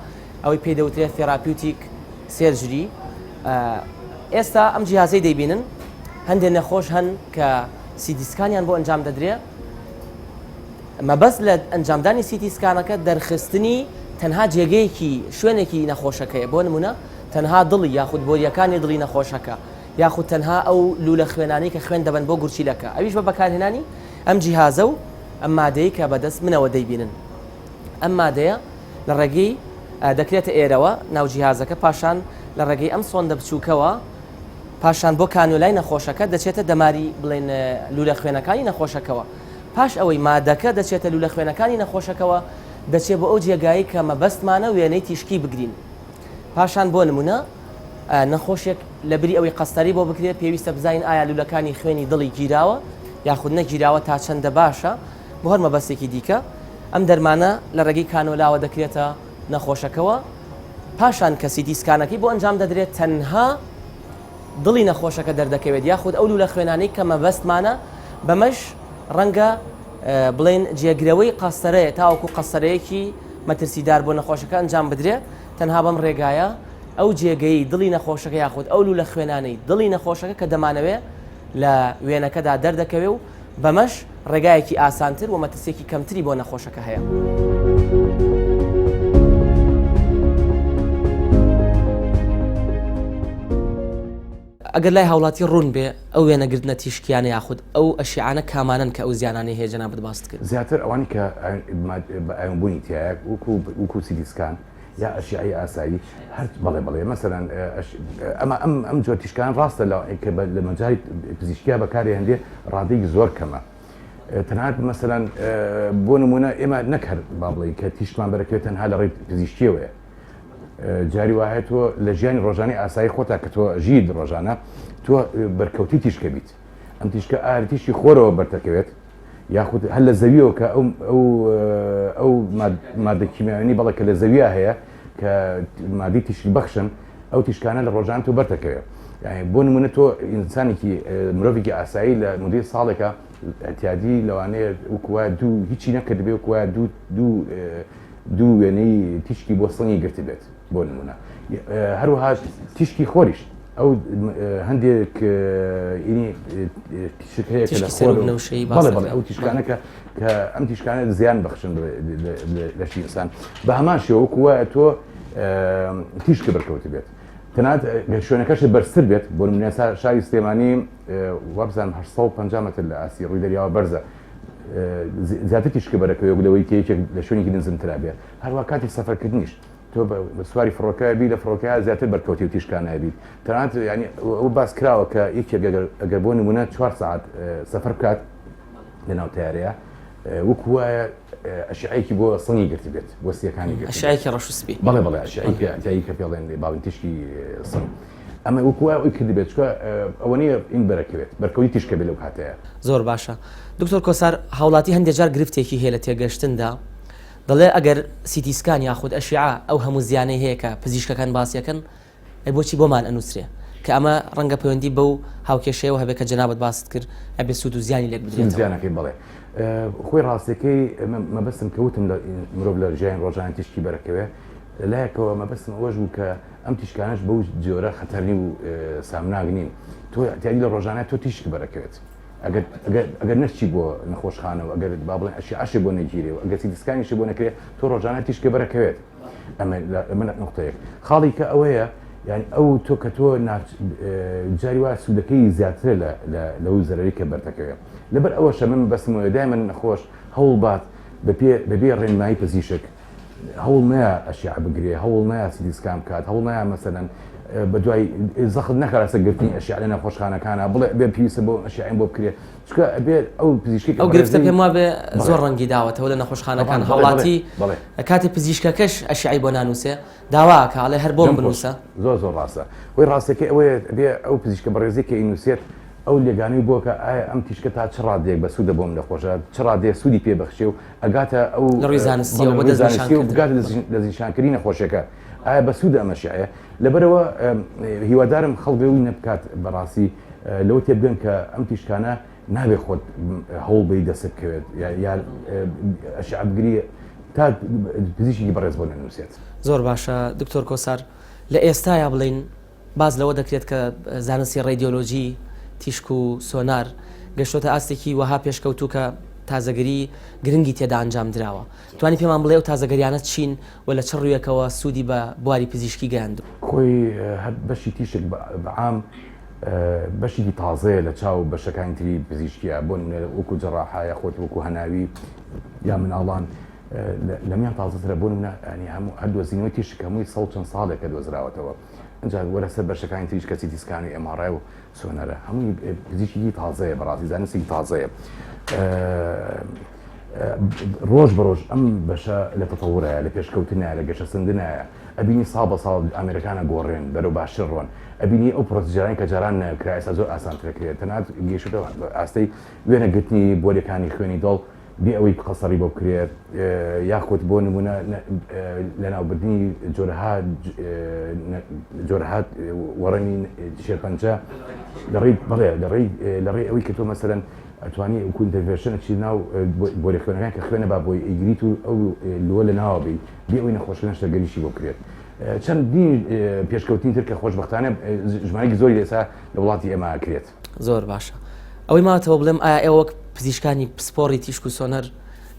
ئەوەی پێی دەوترێت therapeutic surgery ئێستا ئەم جیهازەی دەیبینن هەندێک نەخۆش هەن کە CT scan یان بۆ ئەنجام دەدرێ مەبەست لە ئەنجامدانی CT scan ەکە دەرخستنی تەنها جێگەیەکی شوێنێکی نەخۆشەکەیە بۆ نمونە تەنها دڵی یاخود بۆریەکانی دڵی نەخۆشەکە یاخود تەنها ئەو لولە خوێنانەی کە خوێن دەبەن بۆ گورچیلەکە ئەویش بە بەکارهێنانی ئەم جیهازە و ئەم مادەی کە بەدەست منەوە دەیبینن ئەم مادەیە لە ڕێگەی دەکرێتە ئێرەوە ناو جیهازەکە پاشان لە ڕێگەی ئەم سۆندە بچووکەوە پاشان بۆ کانیۆلای نەخۆشەکە دەچێتە دەماری بڵێن لولە خوێنەکانی نەخۆشەکەوە پاش ئەوەی مادەکە دەچێتە لولە خوێنەکانی نەخۆشەکەوە دەچێت بۆ ئەو جێگایی کە مەبەستمانە وێنەی تیشکی بگرین پاشان بۆ نمونە نەخۆشێک لە بری ئەوەی قەستەری بۆ بکرێت پێویستە بزانین ئایا لولەکانی خوێنی دڵی گیراوە یاخود نەگیراوە تا چەندە باشە بۆ هەر مەبەستێکی دیکە ئەم دەرمانە لە ڕێگەی کانۆلاوە دەکرێتە نەخۆشەکەوە، پاشان کە CT scan ەکەی بۆ ئەنجام دەدرێت تەنها دڵی نەخۆشەکە دەردەکەوێت یاخود ئەو لوولە خوێنانەی کە مەبەستمانە، بەمەش ڕەنگە بڵێین جێگرەوەی قەستەرەیە تاوەکو قەستەرەیەکی مەترسیدار بۆ نەخۆشەکە ئەنجام بدرێ، تەنها بەم ڕێگایە ئەو جێگەی دڵی نەخۆشەکە یاخود ئەو لوولە خوێنانەی دڵی نەخۆشەکە کە دەمانەوێ لە وێنەکەدا دەردەکەوێ و بەمەش ڕێگایەکی ئاسانتر و مەترسیەکی کەمتری بۆ نەخۆشەکە هەیە. ئەگەر لای هاوڵاتی ڕوون بێ ئەو وێنەگرتنە تیشکیانە یاخود ئەو ئەشیعانە کامانەن کە ئەو زیانانەی هەیە جەنابت باست کرد؟ زیاتر ئەوانەی کە بە ئایۆنبوونی تیایە وەکو وەکو CT scan یا ئەشیعەی ئاسایی هەر بەڵێ بەڵێ مەسەلەن ئەمە ئەم ئەم جۆر تیشکان ڕاستە لە کە لە مەجای پزیشکیا بەکارێ هەندێ ڕادەیەکی زۆر کەمە تەنانەت مەسەلەن بۆ نمونە ئێمە نەک هەر با بڵێین کە تیشکمان بەرەکەوێت تەنها لە ڕێی پزیشکیەوەیە جاری وایە تۆ لە ژیانی ڕۆژانی ئاسایی خۆتا کە تۆ ژیت ڕۆژانە تۆ بەرکەوتی تیشکە بیت ئەم تیشکە ئاری تیشکی خۆرەوە بەرتەکەوێت یاخود هەر لە زەویەوە کە ئەو ئەو ئەو مادە کیمیاویانی بەڵێ کە لە زەویا هەیە کە مادەی تیشک بەخشن ئەو تیشکانە لە ڕۆژان تۆ بەرتەکەوێت یعنی بۆ نمونە تۆ ئینسانێکی مرۆڤێکی ئاسایی لە مدەی ساڵێکە اعتیادی لەوانەیە وەکوە دوو هیچی نەکردبێ وەکوە دوو دوو دوو وێنەی تیشکی بۆ سنگی گرتبێت بۆ نمونە هەروەها تیشکی خۆریش ئەو هەندێک تیشک هەیە کە لە خۆر بەڵێ بەڵێ ئەو تیشکانە کە کە ئەم تیشکانە زیان بەخشن لەشی ئینسان بە هەمان شێوە وەکو وایە تۆ تیشکە بەرکەوت بێت تەنانەت شوێنەکەشت بەرزتر بێت بۆ نمونە شاری سلێمانی وابزانم 850 متر لە ئاستی ڕووی دەریاوە بەرزە زیاتر تیشکە بەرەکەوێت لەوەی کە یەکێک لە شوێنێکی نزمترا بێت هەروە کاتی سەفەرکردنیش تۆ بە سواری فڕۆکە بی لە فڕۆکە زیاتر بەرکەوتی و تیشکانە بیت تەنانەت ینی ئەو باس کراوە کە یەکێک ئەگەر بۆ نمونە چوار ساعت سەفەر بکات لە ناو تارەیە وەکو وایە ئەشعەیەکی بۆ سنگی گرت بێت بۆ سیەکانی گرت ئەشعەیەکی ڕەش و سپی بەڵێ بەڵێ ئەشعەی کە ئەتایی کە پێڵێن باڵین تیشکی سنگ ئەمە وەکو وایە ئەوی کردبێت چکە ئەوە نییە ئین بەرەکەوێت بەرکەوتی تیشکە بێ لەو کاتەیە. زۆر باشە دکتۆر کۆسار هاوڵاتی هەندێک جار گرفتێکی هەیە لە تێگەشتندا دەڵێ ئەگەر CT scan یاخود ئەشیعە ئەو هەموو زیانەی هەیە کە پزیشکەکان باسیەکەن ئەی بۆچی بۆمان ئەنووسرێ کە ئەمە ڕەنگە پەیوەندی بەو هاوکێشەیەوە هەبێ کە جەنابت باست کرد ئەبێ سوود و زیانی لێک بدرێتەوە. زیانەکەی بەڵێ خۆی ڕاستەکەی مەبەستم کە وتم لە مرۆڤ لە ژیانی ڕۆژانە تیشکی بەرەکەوێ لەلایەکەوە مەبەستم ئەوەش بوو کە ئەم تیشکانەش بەو جۆرە خەتەرنی و سامناک نین تۆ تیادی لە ڕۆژانە تۆ تیشک بەرەکەوێت ئەگەر ئەگەر نەچی بۆ نەخۆشخانە و ئەگەر با بڵێن ئەشیعەشی بۆ نەگیرێ و ئەگەر CT scan یشی بۆ نەکرێ تۆ ڕۆژانە تیشکە بەرەکەوێت ئەمە ئەمە نقطەیەک خاڵی کە ئەوەیە یعنی ئەو تۆ کە تۆ جاری وا سوودەکەی زیاترە لە لەو زەرەری کە بەردەکەوێت لەبەر ئەوەشە من بەسمەوە دایمە نەخۆش هەوڵ بات بەبێ ڕێنمایی پزیشک هەوڵ نەیا ئەشیعە بگرێ، هەوڵ نەیا CT scan بکات، هەوڵ نەیا مەسەلەن بە دوای زەخت نەکا لەسەر گرتنی ئەشیعە لە نەخۆشخانەکانا بڵێ ئەبێ پێویستە بۆ ئەشیعەیم بۆ بکرێ چونکە ئەبێ ئەو پزیشکێک ئەو گرفتە پێم وابێ زۆر ڕەنگی داوەتەوە لە نەخۆشخانەکان هاوڵاتی کاتێ پزیشکەکەش ئەشیعەی بۆ نانووسێ داوا ئەکا ئەڵێ هەر بۆم بنووسە. زۆر زۆر ڕاستە هۆی ڕاستەکەی ئەوەیە ئەبێ ئەو پزیشکە بەڕێزەی کە ئەینووسێت ئەو لێگانەی بۆ کە ئایا ئەم تیشکە تا چ ڕادەیەک بەسوودە بۆم نەخۆشە چ ڕادەیەک سوودی پێ بەخشێ و ئەگاتە ئەو لە ڕووی زانستیەوە بۆ دەستنیشانکردن بگاتە دەستنیشانکردنی نەخۆشیەکە ئایا بەسوودە ئەم ئەشیعەیە لەبەرەوە هیوادارم خەڵک لەوی نەبکات بەڕاستی لەوە تێبگەن کە ئەم تیشکانە نابێ خۆت هەوڵ بەی دەست بکەوێت یا ئەشیعە بگری تا پزیشکی بەڕێز بۆ نەنووسێت. زۆر باشە دکتۆر کۆسار لە ئێستایا بڵێین باس لەوە دەکرێت کە زانستی ڕادیۆلۆجی، تیشک و سۆنار گەشتۆتە ئاستێکی وەها پێشکەوتوو کە تازەگەری گرنگی تێدا ئەنجام دراوە. توانی پێمان بڵێ ئەو تازەگەریانە چین و لە چ ڕوویەکەوە سوودی بە بواری پزیشکی گەیاندووە؟ خۆی هەر بەشی تیشک بە عام بەشێکی تازەیە لە چاو بەشەکانی تری پزیشکیە بۆ نمونە وەکو جەراحە یاخود وەکو هەناوی یا مناڵان لەمیان تازەترە بۆ نمونە ینی هەموو هەر دۆزینەوەی تیشک هەمووی سەد چەند ساڵێکە دۆزراوەتەوە ئینجا وەرە سەر بەشەکانی تریش کە CT scan و MRI و سۆنەرە هەمووی پزیشکی تازەیە بەڕاستی زانستێکی تازەیە ڕۆژ بە ڕۆژ ئەم بەشە لە تەتەورایە لە پێشکەوتنایە لە گەشەسەندنایە ئەبینی ساڵ بە ساڵ ئامێرەکانە گۆڕێن بەرەو باشتر ڕۆن ئەبینی ئەو procedure انەی کە جاران نەکرا ئێستا زۆر ئاسانترە کرێت تەنانەت گەیشتە ئاستەی وێنەگرتنی بۆریەکانی خوێنی دڵ بێ ئەوەی قەسەڕی بۆ بکرێت یاخود بۆ نمونە لەناوبردنی جۆرەها جۆرەها وەڕەمی شێرپەنجە لەڕێی بەڵێ لەڕێی لەڕێی ئەوەی کە تۆ مەسەلەن. ئەتوانی وەکو intervention ئەچی ناو بۆری خوێنەکان کە خوێنە با بۆی ئەیگریت و ئەو لووە لە ناوە بی بێ ئەوەی نەخۆشەکە نەشتەرگەریشی بۆ بکرێت. چەندین پێشکەوتنی تر کە خۆشبەختانە ژمارەیەکی زۆری ئێستا لە وڵاتی ئێمە ئەکرێت. زۆر باشە. ئەوەی ماوەتەوە بڵێم ئایا ئێوە وەک پزیشکانی پسپۆڕی تیشک و سۆنەر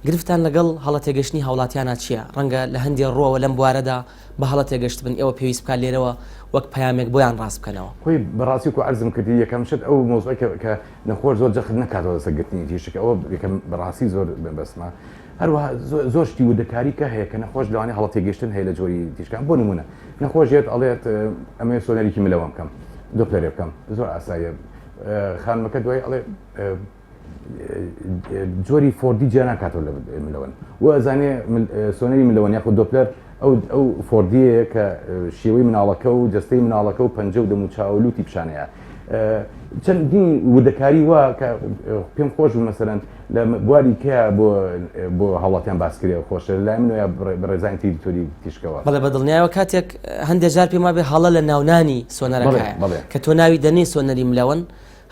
گرفتتان لەگەڵ هەڵە تێگەشتنی هاوڵاتیانا چییە؟ ڕەنگە لە هەندێ ڕووەوە لەم بوارەدا بە هەڵە تێگەشتبن ئێوە پێویست بکات لێرەوە وەک پەیامێک بۆیان ڕاست بکەنەوە. خۆی بەڕاستی وەکو عەرزم کردی یەکەم شت ئەو مەوزوعەی کە کە نەخۆش زۆر جەخت نەکاتەوە لەسەر گرتنی تیشک ئەوە یەکەم بەڕاستی زۆر بەسمە هەروەها زۆر شتی وردەکاری کە هەیە کە نەخۆش لەوانەیە هەڵە تێگەشتن هەیە لە جۆری تیشکان بۆ نمونە نەخۆش یەت ئەڵێت ئەمەوێ سۆنەرێکی ملەوەم بکەم دۆپلەرێ بکەم زۆر ئاساییە خانمەکە دوای ئەڵێ جۆری 4D جیا ناکاتەوە لە ملەوەن و ئەزانێ سۆنەری ملەوەن یاخود دۆپلەر ئەو ئەو 4D یە کە شێوەی مناڵەکە و جەستەی مناڵەکە و پەنجە و دەموچاو و لوتی پیشانەیە چەندین وردەکاری وا کە پێم خۆش بوو مەسەلەن لە بواری کە بۆ بۆ هاوڵاتیان باس کرێ خۆشە لای من یا بەڕێزانی تری دکتۆری تیشکەوە. بەڵێ بە دڵنیایەوە کاتێک هەندێ جار پێم وابێ هەڵە لە ناونانی سۆنەرەکایە کە تۆ ناوی دەنێی سۆنەری ملەوەن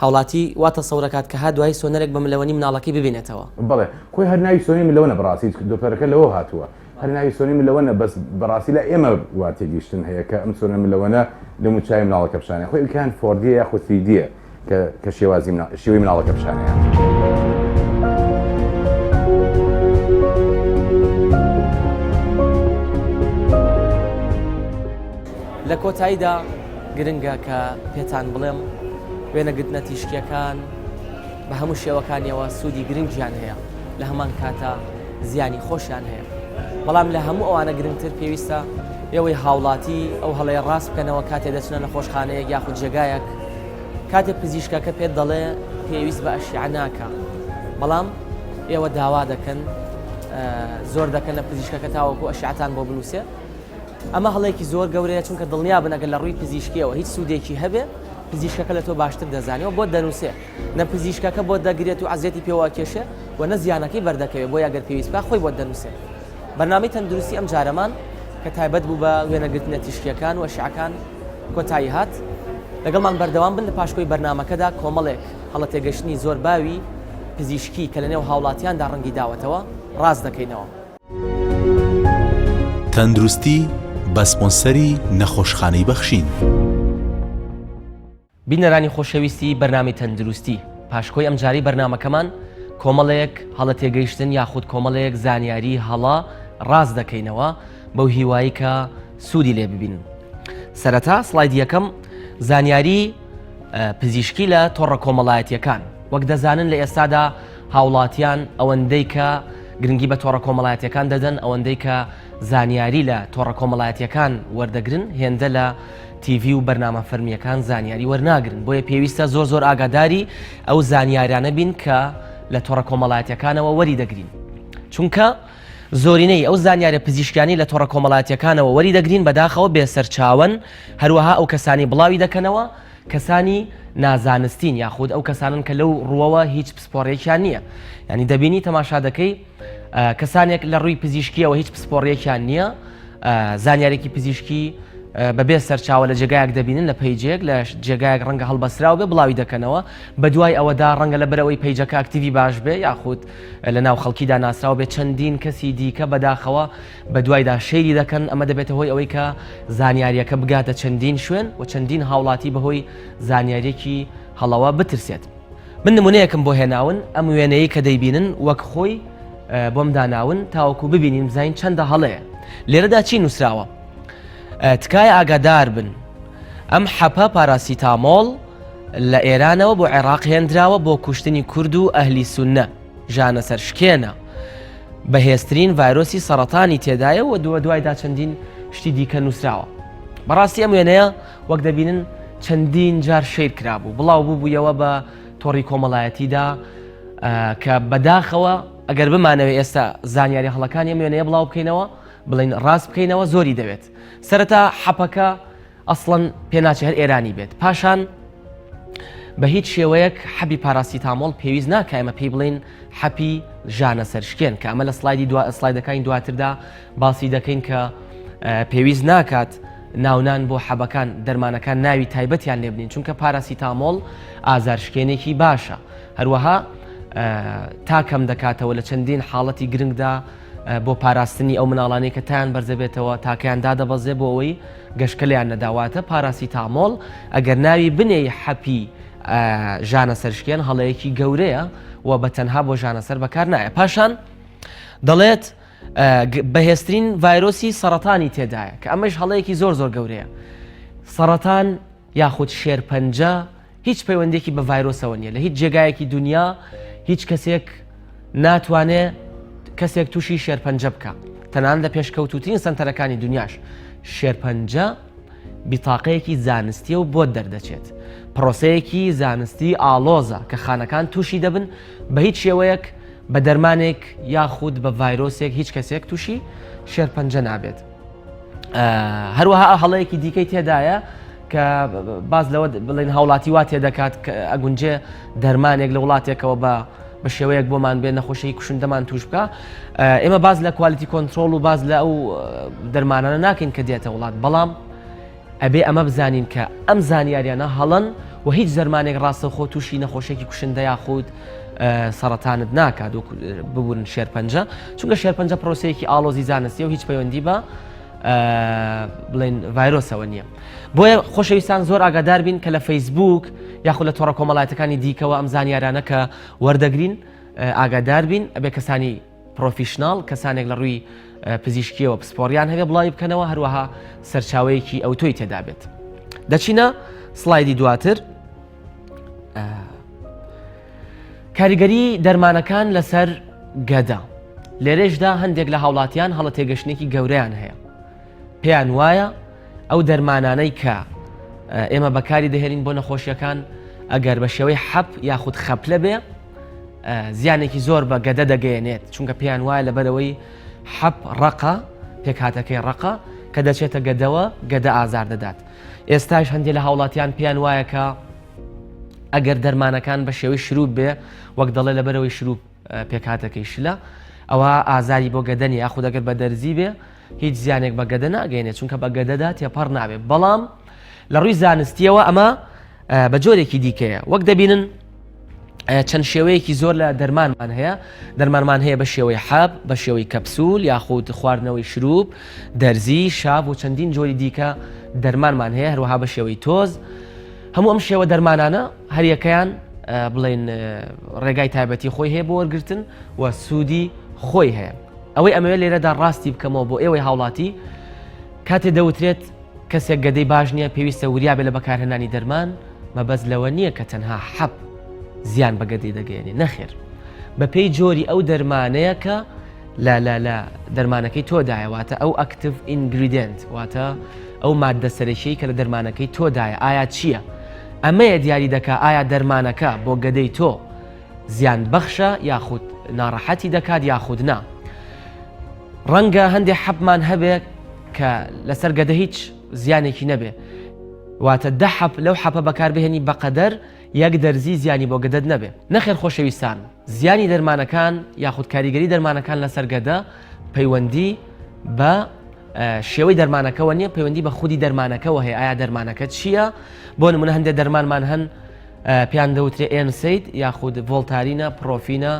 هاوڵاتی وا تەسەورەکات کە ها دوایی سۆنەرێک بە ملەوەنی مناڵەکەی ببینێتەوە. بەڵێ خۆی هەر ناوی سۆنەری ملەوەنە بەڕاستی دۆپلەرەکە لەوە هاتووە هەر ناوی سۆنەری ملەوەنە بەس بەڕاستی لای ئێمە وا تێگەیشتن هەیە کە ئەم سۆنەر ملەوەنە دەموچاوی مناڵەکە پیشانەیە خۆی ئەوکان 4D یە یاخود 3D یە کە کە شێوازی شێوەی مناڵەکە پیشانەیە. لە کۆتاییدا گرنگە کە پێتان بڵێم وێنەگرتنە تیشکیەکان بە هەموو شێوەکانیەوە سوودی گرنگیان هەیە لە هەمان کاتا زیانی خۆشیان هەیە بەڵام لە هەموو ئەوانە گرنگتر پێویستە ئێوەی هاوڵاتی ئەو هەڵەیە ڕاست بکەنەوە کاتێ دەچنە نەخۆشخانەیەک یاخود جێگایەک کاتێ پزیشکەکە پێت دەڵێ پێویست بە ئەشیعە ناکا بەڵام ئێوە داوا دەکەن زۆر دەکەن لە پزیشکەکە تاوەکو ئەشیعەتان بۆ بنووسێ ئەمە هەڵەیەکی زۆر گەورەیە چونکە دڵنیابن ئەگەر لە ڕووی پزیشکیەوە هیچ سوودێکی هەبێ پزیشکەکە لە تۆ باشتر دەزانێ و بۆت دەنووسێ نە پزیشکەکە بۆت دەگرێت و عەزیەتی پێوە ئەکێشێ و نە زیانەکەی بەردەکەوێ بۆیە ئەگەر پێویست بکا خۆی بۆت دەنووسێ بەرنامەی تەندروستی ئەم جارەمان کە تایبەت بوو بە وێنەگرتنە تیشکیەکان و ئەشعەکان کۆتایی هات لەگەڵمان بەردەوام بن لە پاشکۆی بەرنامەکەدا کۆمەڵێک هەڵە تێگەشتنی زۆر باوی پزیشکی کە لەنێو هاوڵاتیاندا ڕەنگی داوەتەوە ڕاست دەکەینەوە. تەندروستی بە سپۆنسەری نەخۆشخانەی بەخشین. بینەرانی خۆشەویستی بەرنامەی تەندروستی، پاشکۆی ئەمجارەی بەرنامەکەمان کۆمەڵێک هەڵە تێگەیشتن یاخود کۆمەڵێک زانیاری هەڵە ڕاست دەکەینەوە بەو هیوایی کە سوودی لێ ببینن. سەرەتا سڵایدی یەکەم زانیاری پزیشکی لە تۆڕە کۆمەڵایەتیەکان وەک دەزانن لە ئێستادا هاوڵاتیان ئەوەندەی کە گرنگی بە تۆڕە کۆمەڵایەتیەکان دەدەن ئەوەندەی کە زانیاری لە تۆڕە کۆمەڵایەتیەکان وەردەگرن هێندە لە تیڤی و بەرنامە فەرمییەکان زانیاری وەرناگرن، بۆیە پێویستە زۆر زۆر ئاگاداری ئەو زانیارانە بین کە لە تۆڕە کۆمەڵایەتیەکانەوە وەری دەگرین چونکە زۆرینەی ئەو زانیارە پزیشکیانی لە تۆڕە کۆمەڵایەتیەکانەوە وەری دەگرین بەداخەوە بێسەرچاوەن هەروەها ئەو کەسانی بڵاوی دەکەنەوە کەسانی نازانستین یاخود ئەو کەسانن کە لەو ڕووەوە هیچ پسپۆڕێکیان نییە ینی دەبینی تەماشا دەکەی کەسانێک لە ڕووی پزیشکیەوە هیچ پسپۆڕیەکیان نییە زانیارێکی پزیشکی بەبێ سەرچاوە لە جێگایەک دەبینن لە page ێک لە جێگایەک ڕەنگە هەڵبەسراو بێ بڵاوی دەکەنەوە بە دوای ئەوەدا ڕەنگە لە بەرەوەی page ەکە active ی باش بێ یاخود لە ناو خەڵکیدا ناسراو بێ چەندین کەسی دیکە بەداخەوە بە دوایدا share ی دەکەن ئەمە دەبێتە هۆی ئەوەی کە زانیاریەکە بگاتە چەندین شوێن و چەندین هاوڵاتی بەهۆی زانیاریەکی هەڵەوە بترسێت. من نمونەیەکم بۆ هێناون ئەم وێنەیەی کە دەیبینن وەک خۆی بۆم داناون تاوەکو ببینین بزانین چەندە هەڵەیە لێرەدا چی نووسراوە تکایە ئاگادار بن ئەم حەپە پاراسیتامۆڵ لە ئێرانەوە بۆ عێراق هێندراوە بۆ کوشتنی کورد و ئەهلی سوننە ژانە سەرشکێنە بەهێزترین ڤایرۆسی سەرەتانی تێدایە و دووە دوایدا چەندین شتی دیکە نووسراوە بەڕاستی ئەم وێنەیە وەک دەبینن چەندین جار share کرابوو بڵاو بووبوویەوە بە تۆڕی کۆمەڵایەتیدا کە بەداخەوە ئەگەر بمانەوێ ئێستا زانیاری هەڵەکانی ئەم وێنەیە بڵاو بکەینەوە بڵین ڕاست بکەینەوە زۆری دەوێت سەرەتا حەپەکە ئەسڵەن پێناچێ هەر ئێرانی بێت پاشان بە هیچ شێوەیەک حەبی پاراسیتامۆڵ پێویست ناکە ئێمە پێی بڵین حەپی ژانە سەرشکێن کە ئەمە لە سلایدی دوا سلایدەکانی دواتردا باسی دەکەین کە پێویست ناکات ناونان بۆ حەبەکان دەرمانەکان ناوی تایبەتیان لێبنین چونکە پاراسیتامۆڵ ئازارشکێنێکی باشە هەروەها. تا کەم دەکاتەوە لە چەندین حاڵەتی گرنگدا بۆ پاراستنی ئەو مناڵانەی کە تایان بەرزەبێتەوە تاکەیان دادەبەزێ بۆ ئەوەی گەشکەلیان نەداواتە پاراسیتامۆڵ ئەگەر ناوی بنێی حەپی ژانەسەرشکێن هەڵەیەکی گەورەیە و بە تەنها بۆ ژانەسەر بەکار نایە پاشان دەڵێت بەهێزترین ڤایرۆسی سەرەتانی تێدایە کە ئەمەش هەڵەیەکی زۆر زۆر گەورەیە سەرەتان یاخود شێرپەنجە هیچ پەیوەندێکی بە ڤایرۆسەوە نییە لە هیچ جێگایەکی دنیا هیچ کەسێک ناتوانێ کەسێک تووشی شێرپەنجە بکە تەنان لە پێشکەوتوترین سنتەرەکانی دنیاش شێرپەنجە بیتاقەیەکی زانستیە و بۆت دەردەچێت پرۆسەیەکی زانستی ئاڵۆزە کە خانەکان تووشی دەبن بە هیچ شێوەیەک بە دەرمانێک یاخود بە ڤایرۆسێک هیچ کەسێک تووشی شێرپەنجە نابێت. هەروەها هەڵەیەکی دیکەی تێدایە کە باز لەوە بڵێن هاوڵاتی وا تێدەکات کە ئەگونجێ دەرمانێک لە وڵاتێکەوە بە بە شێوەیەک بۆمان بێ نەخۆشی کوشندەمان توش بکە ئێمە باز لە quality control و باز لە ئەو دەرمانانە ناکەین کە دێتە وڵات بەڵام ئەبێ ئەمە بزانین کە ئەم زانیاریانە هەڵەن و هیچ دەرمانێک ڕاستەوخۆ تووشی نەخۆشیێکی کوشندە یاخود سەرەتانت ناکات وەکو ببورن شێرپەنجە چونکە شێرپەنجە پرۆسەیەکی ئاڵۆزی زانستی و هیچ پەیوەندی بە بڵێن ڤایرۆسەوە نییە بۆیە خۆشەویستان زۆر ئاگادار بین کە لە فەیسبوک یاخود لە تۆڕە کۆمەڵایەتەکانی دیکەوە ئەم زانیارانە کە وەردەگرین ئاگادار بین ئەبێ کەسانی professional، کەسانێک لە ڕووی پزیشکیەوە پسپۆڕیان هەبێ بڵاوی بکەنەوە، هەروەها سەرچاوەیەکی ئەوتۆی تێدا بێت. دەچینە سلایدی دواتر. کاریگەری دەرمانەکان لەسەر گەدە. لێرەشدا هەندێک لە هاوڵاتیان هەڵە تێگەشتنێکی گەورەیان هەیە. پێیان وایە ئەو دەرمانانەی کە ئێمە بەکاری دەهێنین بۆ نەخۆشیەکان ئەگەر بە شێوەی حەپ یاخود خەپلە بێ زیانێکی زۆر بە گەدە دەگەیەنێت چونکە پێیان وایە لەبەرەوەی حەپ ڕەقە پێکهاتەکەی ڕەقە کە دەچێتە گەدەوە گەدە ئازار دەدات ئێستاش هەندێک لە هاوڵاتیان پێیان وایە کە ئەگەر دەرمانەکان بە شێوەی شروب بێ وەک دەڵێ لەبەرەوەی شروب پێکهاتەکەی شلە ئەوە ئازاری بۆ گەدەنی یاخود ئەگەر بە دەرزی بێ هیچ زیانێک بە گەدە ناگەێنێت چونکە بە گەدەدا تێپەڕ نابێت بەڵام لە ڕووی زانستیەوە ئەمە بە جۆرێکی دیکەیە وەک دەبینن چەند شێوەیەکی زۆر لە دەرمانمان هەیە دەرمانمان هەیە بە شێوەی حەب بە شێوەی کەپسول یاخود خواردنەوەی شروب دەرزی شاب و چەندین جۆری دیکە دەرمانمان هەیە هەروەها بە شێوەی تۆز هەموو ئەم شێوە دەرمانانە هەریەکەیان بڵێن ڕێگای تایبەتی خۆی هەیە بۆ وەرگتن و سوودی خۆی هەیە ئەوەی ئەمەوێت لێرەدا ڕاستی بکەمەوە بۆ ئێوەی هاوڵاتی کاتێ دەوترێت کەسێک گەدەی باش نییە پێویستە وریا بێت لە بەکارهێنانی دەرمان، مەبەست لەوە نییە کە تەنها حەپ زیان بە گەدەی دەگەیەنێ، نەخێر بەپێی جۆری ئەو دەرمانەیە کە لە لە لە دەرمانەکەی تۆدایە واتە ئەو active ingredient واتە ئەو ماددە سەرەکیەی کە لە دەرمانەکەی تۆدایە ئایا چییە؟ ئەمەیە دیاری دەکا ئایا دەرمانەکە بۆ گەدەی تۆ زیان بەخشە یاخود ناڕەحەتی دەکات یاخود نا. ڕەنگە هەندێ حەپمان هەبێ کە لەسەر گەدە هیچ زیانێکی نەبێ واتە دە حەپ لەو حەپە بەکاربهێنی بەقەدەر یەک دەرزی زیانی بۆ گەدەت نەبێ نەخێر خۆشەویستان زیانی دەرمانەکان یاخود کاریگەری دەرمانەکان لەسەر گەدە پەیوەندی بە شێوەی دەرمانەکەەوە نییە پەیوەندی بە خودی دەرمانەکەەوە هەیە ئایا دەرمانەکە چییە بۆ نمونە هەندێک دەرمانمان هەن پێیان دەوترێ NSAID یاخود ڤۆڵتارینە، پرۆفینە،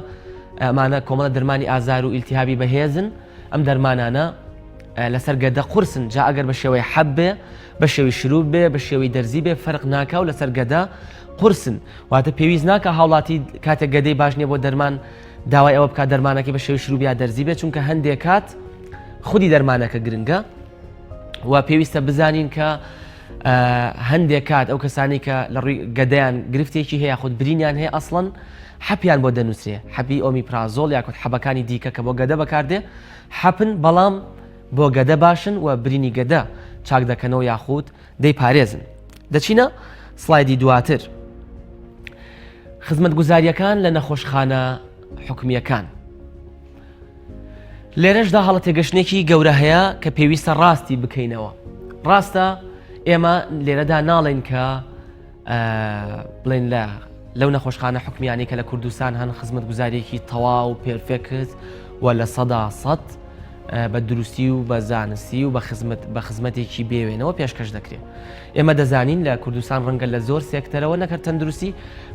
ئەمانە کۆمەڵە دەرمانی ئازار و ئیلتیهابی بەهێزن، ئەم دەرمانانە لەسەر گەدە قورسن، جا ئەگەر بە شێوەی حەب بێ، بە شێوەی شروب بێ، بە شێوەی دەرزی بێ فەرق ناکا و لەسەر گەدە قورسن. واتە پێویست ناکا هاوڵاتی کاتێک گەدەی باش نییە بۆ دەرمان داوای ئەوە بکات دەرمانەکەی بە شێوەی شروب یا دەرزی بێ، چونکە هەندێک کات خودی دەرمانەکە گرنگە و پێویستە بزانین کە هەندێک کات ئەو کەسانی کە لە ڕووی گەدەیان گرفتێکی هەیە خود برینیان هەیە ئەسڵەن حەپیان بۆ دەنووسرێ حەپی ئۆمیپرازۆڵ یاکوت حەبەکانی دیکە کە بۆ گەدە بەکاردێ حەپن بەڵام بۆ گەدە باشن و برینی گەدە چاک دەکەنەوە یاخود دەیپارێزن دەچینە سلایدی دواتر خزمەتگوزاریەکان لە نەخۆشخانە حکومیەکان لێرەشدا هەڵە تێگەشتنێکی گەورە هەیە کە پێویستە ڕاستی بکەینەوە. ڕاستە ئێمە لێرەدا ناڵێن کە بڵێن لە لەو نەخۆشخانە حکومیانی کە لە کوردستان هەن خزمەتگوزاریەکی تەواو perfect و 100% بە دروستی و بە زانستی و بە خزمەت بە خزمەتێکی بێوێنەوە پێشکەش دەکرێت. ئێمە دەزانین لە کوردستان ڕەنگە لە زۆر سێکتەرەوە نەک هەر تەندروستی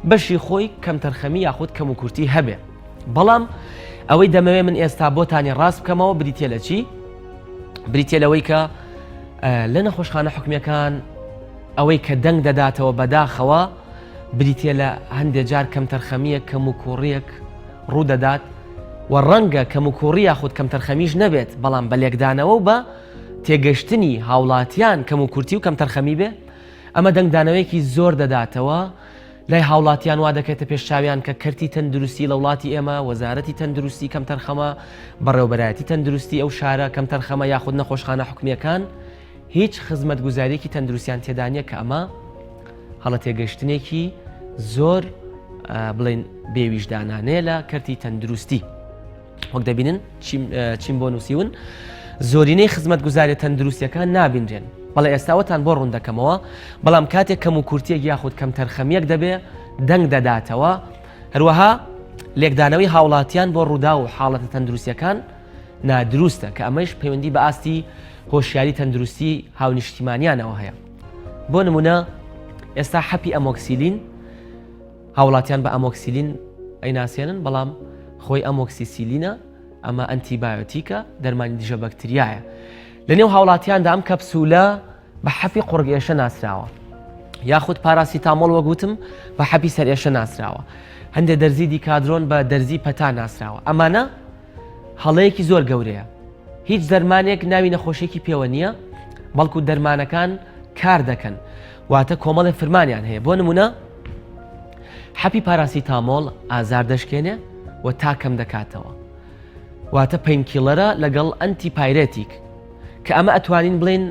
بەشی خۆی کەمتەرخەمی یاخود کەموکورتی هەبێ. بەڵام ئەوەی دەمەوێ من ئێستا بۆتانی ڕاست بکەمەوە بریتە لە چی؟ بریتە لەوەی کە لە نەخۆشخانە حکومیەکان ئەوەی کە دەنگ دەداتەوە بەداخەوە بریتە لە هەندێک جار کەمتەرخەمییەک کەموکوڕیەک ڕوودەدات و ڕەنگە کەموکوڕی یاخود کەمتەرخەمیش نەبێت بەڵام بە لێکدانەوە و بە تێگەشتنی هاوڵاتیان کەموکورتی و کەمتەرخەمی بێ ئەمە دەنگدانەوەیەکی زۆر دەداتەوە لای هاوڵاتیان وا دەکەێتە پێش چاویان کە کەرتی تەندروستی لە وڵاتی ئێمە وەزارەتی تەندروستی کەمتەرخەمە بەڕێوبەرایەتی تەندروستی ئەو شارە کەمتەرخەمە یاخود نەخۆشخانە حکومیەکان هیچ خزمەتگوزاریەکی تەندروستیان تێدا نییە کە ئەمە هەڵە تێگەشتنێکی زۆر بڵێن بێویژدانانەیە لە کەرتی تەندروستی وەک دەبینن چیم بۆ نووسیون زۆرینەی خزمەتگوزاریە تەندروستیەکان نابینرێن بەڵێ ئێستاوەتان بۆ ڕوون دەکەمەوە بەڵام کاتێک کەم و کورتیەک یاخود کەم تەرخەمیەک دەبێ دەنگ دەداتەوە هەروەها لێکدانەوەی هاوڵاتیان بۆ ڕوودا و حاڵەتە تەندروستیەکان نادروستە کە ئەمەش پەیوەندی بە ئاستی هۆشیاری تەندروستی هاونیشتیمانیانەوە هەیە بۆ نمونە ئێستا حەپی ئەمۆکسیلین هاوڵاتیان بە ئەمۆکسیلین ئەیناسێنن بەڵام خۆی ئەمۆکسیسیلینە ئەمە ئەنتیبایۆتیکە دەرمانی دژە بەکتریایە لە نێو هاوڵاتیاندا ئەم کەپسولە بە حەپی قوڕگ ئێشە ناسراوە یاخود پاراسیتامۆڵ وەک وتم بە حەپی سەرئێشە ناسراوە هەندێک دەرزی دیکادرۆن بە دەرزی پەتا ناسراوە ئەمانە هەڵەیەکی زۆر گەورەیە هیچ دەرمانێک ناوی نەخۆشیێکی پێوە نییە بەڵکو دەرمانەکان کار دەکەن واتە کۆمەڵێ فرمانیان هەیە بۆ نمونە حەپی پاراسیتامۆڵ ئازار دەشکێنێ و تا کەم دەکاتەوە واتە painkiller ە لەگەڵ antipyretic کە ئەمە ئەتوانین بڵێن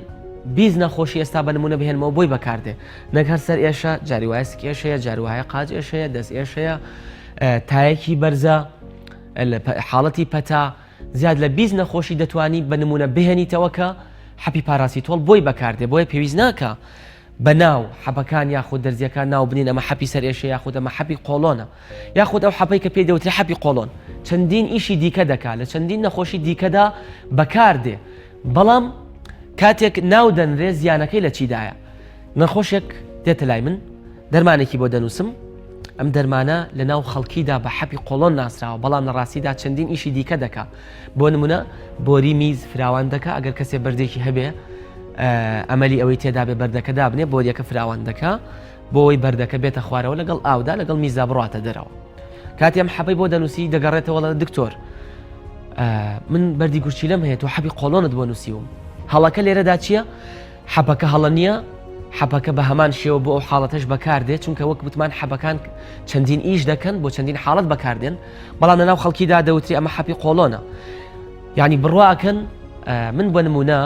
20 نەخۆشی ئێستا بە نمونە بهێنمەوە بۆی بەکاردێ نەک هەر سەر ئێشە جاری وایە سک ئێشەیە جاری وایە قاچ ئێشەیە دەست ئێشەیە تایەکی بەرزە حاڵەتی پەتا زیاد لە 20 نەخۆشی دەتوانی بە نمونە بهێنیتەوە کە حەپی پاراسیتۆڵ بۆی بەکاردێ بۆیە پێویست ناکە بە ناو حەپەکان یاخود دەرزیەکان ناو بنین ئەمە حەپی سەر ئێشە یاخود ئەمە حەپی قۆڵۆنە یاخود ئەو حەپەی کە پێی دەوترێ حەپی قۆڵۆن چەندین ئیشی دیکە دەکا لە چەندین نەخۆشی دیکەدا بەکاردێ بەڵام کاتێک ناو دەنرێ زیانەکەی لە چیدایە نەخۆشێک دێتە لای من دەرمانێکی بۆ دەنووسم ئەم دەرمانە لە ناو خەڵکیدا بە حەپی قۆڵۆن ناسراوە بەڵام لە ڕاستیدا چەندین ئیشی دیکە دەکا بۆ نمونە بۆری میز فراوان دەکا ئەگەر کەسێ بەردێکی هەبێ ئەمەلی ئەوەی تێدا بێ بەردەکە دابنێ بۆریەکە فراوان دەکا بۆ ئەوەی بەردەکە بێتە خوارەوە لەگەڵ ئاودا لەگەڵ میزا بڕاتە دەرەوە کاتی ئەم حەبەی بۆ دەنووسی دەگەڕێتەوە لە دکتۆر من بەردی گورچیلەم هەیە تۆ حەبی قۆڵۆنت بۆ نووسیوم هەڵەکە لێرەدا چییە؟ حەبەکە هەڵە نییە حەبەکە بە هەمان شێوە بۆ ئەو حاڵەتەش بەکاردێت چونکە وەک وتمان حەبەکان چەندین ئیش دەکەن بۆ چەندین حاڵەت بەکاردێن بەڵام لەناو خەڵکیدا دەوتری ئەمە حەپی قۆڵۆنە یعنی بڕواکەن من بۆ نمونە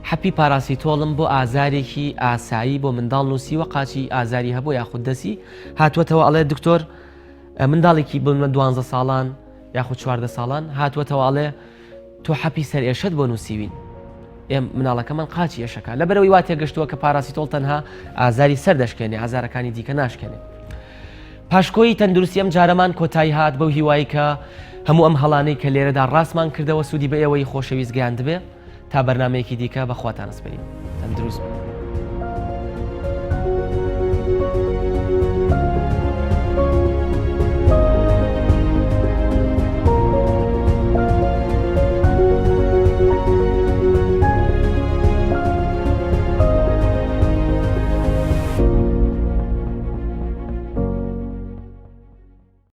حەپی پاراسیتۆڵم بۆ ئازارێکی ئاسایی بۆ منداڵ نووسیوە قاچی ئازاری هەبوو یاخود دەسی هاتووەتەوە ئەڵێ دکتۆر منداڵێکی بمە دوانزە ساڵان یاخود چواردە ساڵان هاتووەتەوە ئەڵێ تۆ حەپی سەرئێشەت بۆ نووسیوین ئێم مناڵەکەمان قاچی ئێشەکە لەبەرەوەی وا تێگەشتووە کە پاراسیتۆڵ تەنها ئازاری سەر دەشکێنێ ئازارەکانی دیکە ناشکێنێ پاشکۆی تەندروستی ئەم جارەمان کۆتایی هات بەو هیوایی کە هەموو ئەم هەڵانەی کە لێرەدا ڕاستمان کردەوە سوودی بە ئێوەی خۆشەویست گەیاندبێ تا بەرنمەیەکی دیکە بەخواتان ئەسپێرین تەندروست بن.